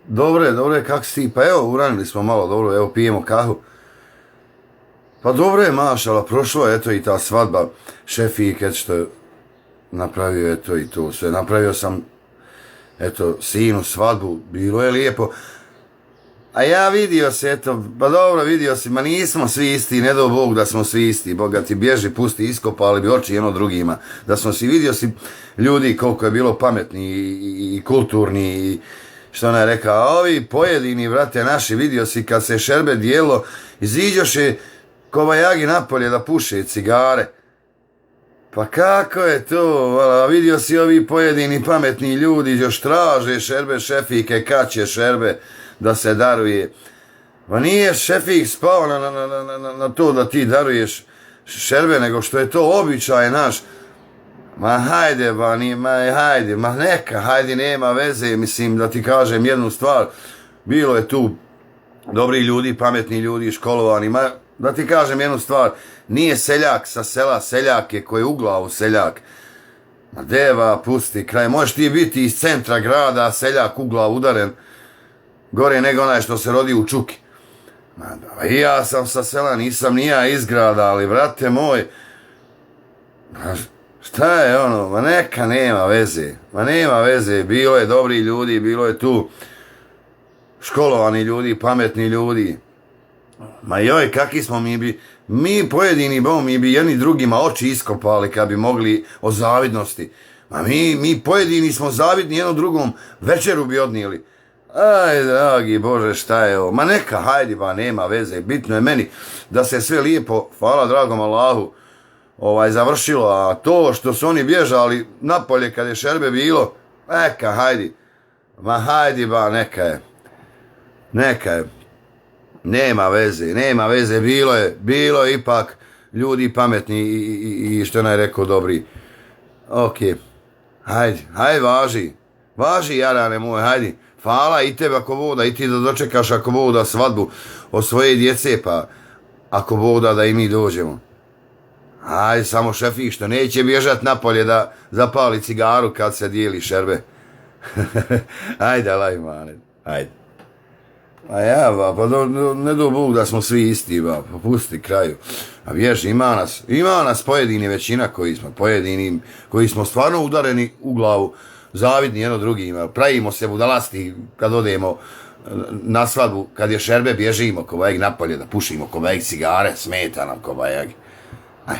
Dobro je, kako si ti? Pa evo, uranili smo malo, dobro, evo, pijemo kahu. Pa dobro je, mašala, prošlo je, eto i ta svadba, Šefik, što napravio, eto i to sve. Napravio sam, eto, sinu svadbu, bilo je lijepo. A ja vidio se, eto, pa dobro, vidio si, ma nismo svi isti, ne do Bog da smo svi isti, Boga ti bježi, pusti, iskopali bi oči jedno drugima. Da smo si, vidio si ljudi koliko je bilo pametni i kulturni i što ona je rekla, a ovi pojedini, brate, naši, vidio si kad se šerbe dijelo, iziđoše kovajagi napolje da puše cigare. Pa kako je to, vidio si ovi pojedini pametni ljudi, još traže šerbe, Šefike, kaće šerbe, da se daruje. Pa nije Šefik spao na to da ti daruješ šerbe, nego što je to običaj naš. Ma hajde, hajde, nema veze, mislim da ti kažem jednu stvar. Bilo je tu dobri ljudi, pametni ljudi, školovani, da ti kažem jednu stvar, nije seljak sa sela, seljak je koji je u glavu seljak. Ma deva, pusti kraj, možeš ti biti iz centra grada, seljak u glavu udaren, gore nego onaj što se rodi u Čuki. I ja sam sa sela, nisam ni ja iz grada, ali brate moj, šta je ono, ma neka nema veze, bilo je dobri ljudi, bilo je tu školovani ljudi, pametni ljudi. Ma joj, kakvi smo mi pojedini, mi bi jedni drugima oči iskopali kad bi mogli o zavidnosti. Ma mi pojedini smo zavidni jednom drugom, večeru bi odnijeli. Aj, dragi Bože, šta je ovo? Ma neka, hajdi, ba, nema veze. Bitno je meni da se sve lijepo, hvala dragom Allahu, završilo. A to što su oni bježali napolje kad je šerbe bilo, neka, hajdi. Ma hajdi, ba, neka je. Nema veze, bilo je ipak ljudi pametni i što je rekao dobri. Ok, hajde, važi jarane moje, hajdi. Hvala i tebe ako voda, i ti da dočekaš ako voda svadbu od svoje djece, pa ako voda da i mi dođemo. Hajde, samo Šefik što neće bježat napolje da zapali cigaru kad se dijeli šerbe. Hajde, alaj mane, hajde. A ja, pa ne do Bog da smo svi isti, pa pusti kraju. A vješ, ima nas pojedini većina koji smo stvarno udareni u glavu, zavidni jedno drugima, pravimo se budalasti kad odemo na svadbu, kad je šerbe bježimo ko vajeg napolje da pušimo ko vajeg cigare, smeta nam ko vajeg. Aj.